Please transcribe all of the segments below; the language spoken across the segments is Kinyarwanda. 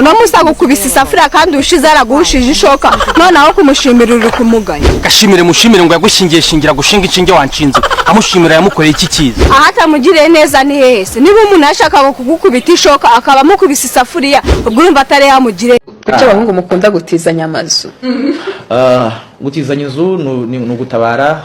Uno munsi agukubise isafuriya kandi ushize yaraguhushije ishoka, noneho kumushimira uri kumuganya. Gashimire mushimire ngo yagushingiye shingira gushinga inshinge wanshinze. Amushimira yamukoreye iki cyiza? Aho atamugiriye neza ni hehe se? Niba umuntu yashakaga kugukubita ishoka akaba amukubise isafuriya, ubwo urumva atari yamugiriye? Kuki abahungu mukunda gutizanya amazu? Ah, gutizanya inzu ni ugutabara.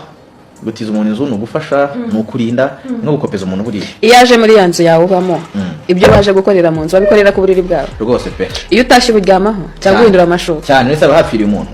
Gutiza umuntu inzu ni ugufasha, ni ukurinda, ni no gukopeza umuntu buriya. Iyo aje muri ya nzu yawe ubamo, ibyo baje gukorera mu nzu babikorera ku buriri bwawe? Rwose pe. Iyo utashye uburyamaho cyangwa Cyane. uhindura amashuka? Cyane, uretse aba hapfiriye umuntu.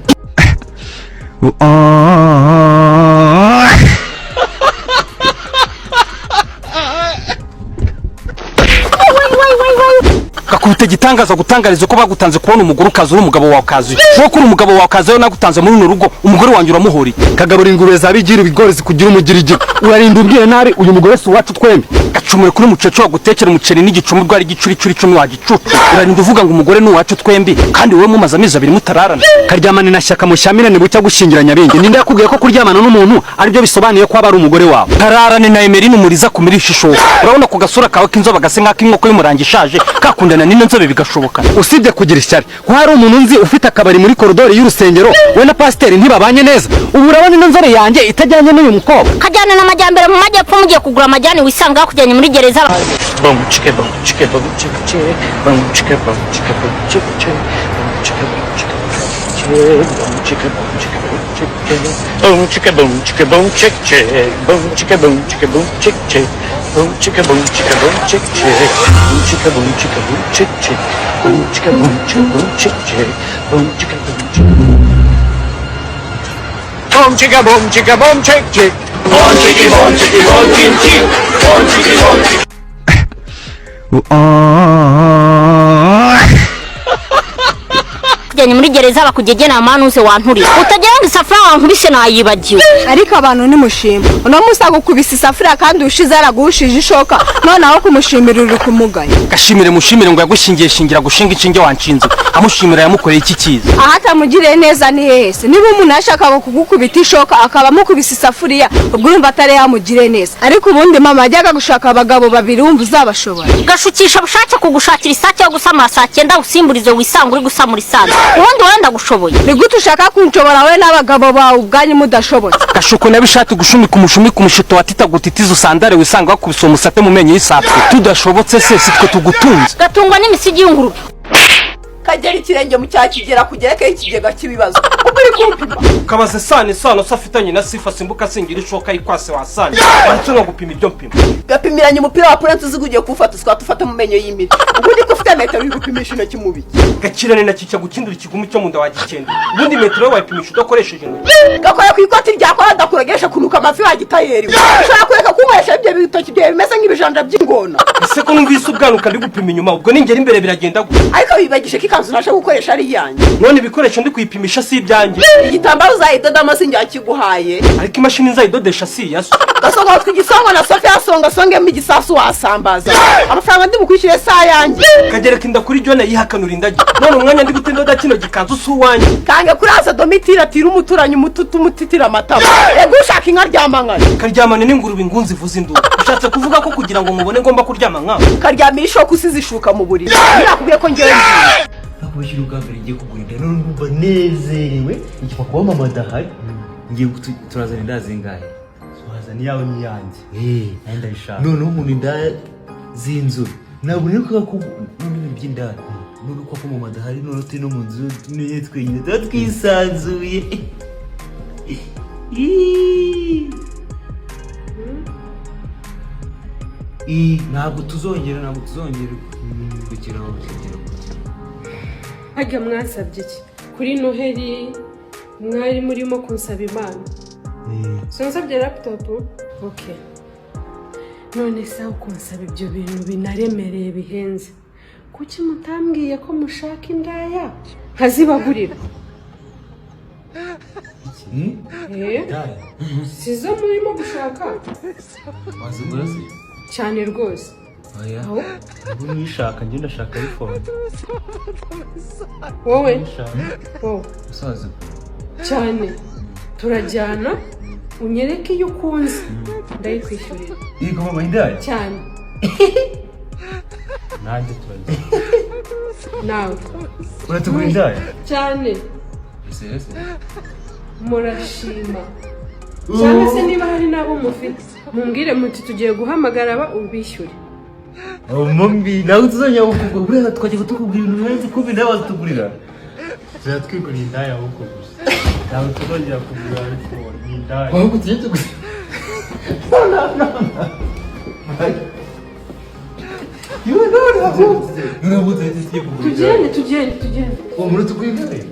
Gakubita igitangaza gutangariza ko bagutanze kubona umugore ukaza uri umugabo wawe ukazuye. Wowe ko uri umugabo wawe ukazayo nagutanze muri runo rugo, umugore wanjye uramuhoriye. Kagabura ingurube za bigira ibigori zikugira umugirigiri, urarinda umbwire nabi. Uyu mugore si uwacu twembi. Gacumure kuri mucecu wagutekera umuceri n'igicumbi rwari igicuricuri icumi wagicucu. Urarinda uvuga ngo umugore ni uwacu twembi kandi wowe mumaze amezi 2 mutararana. Karyamane na Shyaka mushyamirane bucya gushyingira Nyabingi. Ninde yakubwiye ko kuryamana n'umuntu aribyo bisobanuye ko aba ari umugore wawe? Tararane na Emerine umuriza kumirisha ishoka. Urabona ku gasura kawe k'inzobe gase nk'ak'inkoko y'umurangi ishaje, kakundana n'ino nzobe bigashoboka. Usibye kugira ishyari, ko hari umuntu nzi ufite akabari muri koridori y'urusengero, we na pasiteri ntibabanye neza. Ubu urabona ino nzobe yanjye itajyanye n'uyu mukobwa? Kajyana n'amajyambere mu majyepfo, mugiye kugura amajyani wisanga hakujyanye muri gereza. Kujyanye muri gereza bakugegena manuze wanturiye utagira ngo isafuriya wankubise nayibagiwe. Ariko abantu nimushima. Uno munsi agukubise isafuriya kandi ushize yaraguhushije ishoka, noneho kumushimira uri kumuganya. Gashimire mushimire ngo yagushingiye shingira gushinga inshinge wanshinze. Amushimira yamukoreye iki cyiza? Aho atamugiriye neza ni hehe se? Niba umuntu yashakaga kugukubita ishoka akaba amukubise isafuriya, ubwo urumva atari yamugiriye neza? Ariko ubundi mama yajyaga gushaka abagabo babiri, wumva uzabashobora? Gashukisha bushake kugushakira isake yo gusamura saa 9 usimburize wisanga uri gusamura isanzwe, ubundi wowe ndagushoboye. Ni gute ushaka kunshobora wowe n'abagabo bawe ubwanyu mudashobotse? Gashuko na bishati gushumika umushumika umushito wa titagutitiza usandare wisanga wakubise uwo musate mu menyo y'isatwe. Tudashobotse se si twe tugutunze? Gatungwa n'imisigi y'ingurube. Kagera ikirenge mu cya kigera kugerekaho ikigega cy'ibibazo ubwo uri kumpima. Ukabaza isano isano se afitanye na sifa simbuka asingira ishoka yikwase wasanye waretse nka gupima ibyo mpima. Gapimiranye umupira wa purensi uzi ugiye kuwufata uswata ufata mu menyo y'imiti, ubundi ko ufite metero uri gupimisha intoki mu biki? Gakirane na kica gukindura ikigumi cyo mu nda wagikenda, ubundi metero wayipimisha udakoresheje intoki. Gakora ku ikoti rya kora ndakuregesha kunuka amafi wa gitayeri we. Ushobora kureka kunywesha ibyo bitoki byawe bimeze nk'ibijanja by'ingona? Ese ko numvise ubwanuka ndi gupima inyuma, ubwo ningera imbere biragenda gute? Ariko wibagije ko ikanzu ntasha gukoresha ari iyanjye. None ibikoresho ndi kuyipimisha si ibyanjye? Igitambaro uzayidodamo si njye wakiguhaye. Ariko imashini nzayidodesha si iya so? Gasonga igisongo na Sofiya songa songemo igisasu wasambaza amafaranga ndi bukwishyure si ayanjye. Kagereka inda kuri Jone yihakanura indagi, none umwanya ndi gute ndoda kino gikanzu si uwanjye? Kange kuri domitira atira umuturanyi umututu umutitira amatama, ego ushaka inka ryama nkana. Karyamane n'ingurube ingunzi ivuza induru. Ushatse kuvuga ko kugira ngo mubone ngomba kuryama nkawe? Karyamira ishoka usize ishuka mu buriri, nakubwiye ko ngewe ngiye. Nakubishyura ubwa mbere ngiye kugura inda, none ndumva nezerewe igipfa kuba mama adahari. Ngiye turazana inda zingahe? Wazana iyawe n'iyanjye. Eh, nanjye ndabishaka. Noneho umuntu inda z'inzobe ntabwo nari kuba ko none ibintu by'indaya none uko ko mama adahari, none turi no mu nzu niyo twenyine tuba twisanzuye. Ii. Ii, ntabwo tuzongera, ntabwo tuzongera kugeraho kugeraho. Harya mwansabye iki kuri Noheli? Mwari murimo kunsaba impano, so nsabye laptop, ok. None se aho kunsaba ibyo bintu binaremereye bihenze, kuki mutambwiye ko mushaka indaya nkazibagurira? Eh, si zo murimo gushaka? Wazigura se? Cyane rwose. Oya. Aho? Ubu nishaka njye ndashaka iPhone. Wowe wowe. Musaza. Cyane, turajyana unyereke iyo ukunze ndayikwishyurira. Yego mama, indaya. Cyane. Nanjye turajya. Nawe Uratugura indaya? Cyane. Murashima cyangwa se niba hari n'abo mufite, mumbwire muti tugiye guhamagara aba, ubishyure. Mumbi, ntabwo tuzongera kukugura. Buriya twajya tukubwira ibintu birenze kumbi nawe wazitugurira. Tuzatwigurira indaya ahubwo gusa, ntabwo tuzongera kugura iPhone, ni indaya. Ahubwo tujye tugura. No, no, no. Noneho tujye tugiye kugura. Tugende, tugende, tugende. Uwo muri tugura indaya.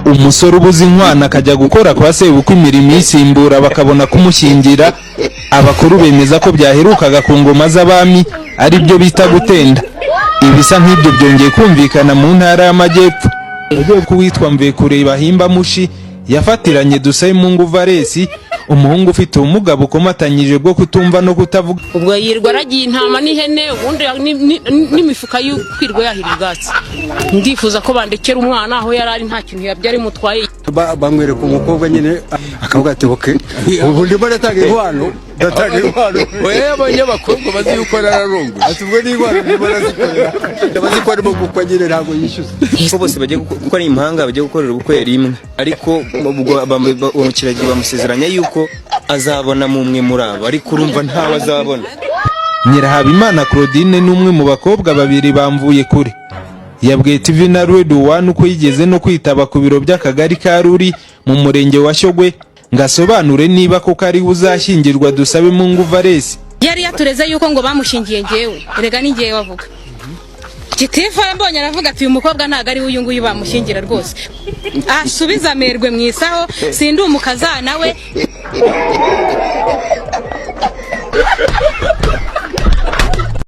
Umusore ubuze inkwano akajya gukora kwa sebukwe imirimo isimbura bakabona kumushyingira, abakuru bemeza ko byaherukaga ku ngoma z'abami, ari byo bita gutenda. Ibisa nk'ibyo byongeye kumvikana mu Ntara y'Amajyepfo, ko uwitwa Mvekure Bahimba Mushi yafatiranye Dusabemungu Varesi, umuhungu ufite ubumuga bukomatanyije bwo kutumva no kutavuga. Ubwo yirwa aragiye intama n'ihene, ubundi n'imifuka yo kwirwa yahira ubwatsi. Ndifuza ko bandekera umwana aho yari ari, nta kintu yabyari mutwaye. Bamwereka umukobwa nyine, akavuga ati: "Okay, ubu ndimo ndatanga inkwano, ndatanga inkwano." Oya, abanyabakobwa bazi yuko nararongoye. Ati: "Ubwo ni inkwano ndimo ndazikorera." Ndabazi ko arimo gukwa nyine, ntabwo yishyuza. Ko bose bagiye gukora impanga, bagiye gukorera ubukwe rimwe, ariko ubwo uwo kiragiye bamusezeranya yuko azabonamo umwe muri abo, ariko urumva ntawe azabona. Nyirahabimana Claudine ni umwe mu bakobwa babiri bamvuye kure. Yabwiye TV na Radio One uko yigeze no kwitaba ku biro by'akagari ka Ruri mu murenge wa Shyogwe ngo asobanure niba koko ari we uzashyingirwa Dusabemungu Varesi. Yari yatureze yuko ngo bamushingiye ngewe. Erega ni ngewe avuga. Gitifu mbonye aravuga ati: "Uyu mukobwa ntabwo ari we uyu nguyu bamushyingira rwose, asubize amerwe mu isaho, sindi umukazana we."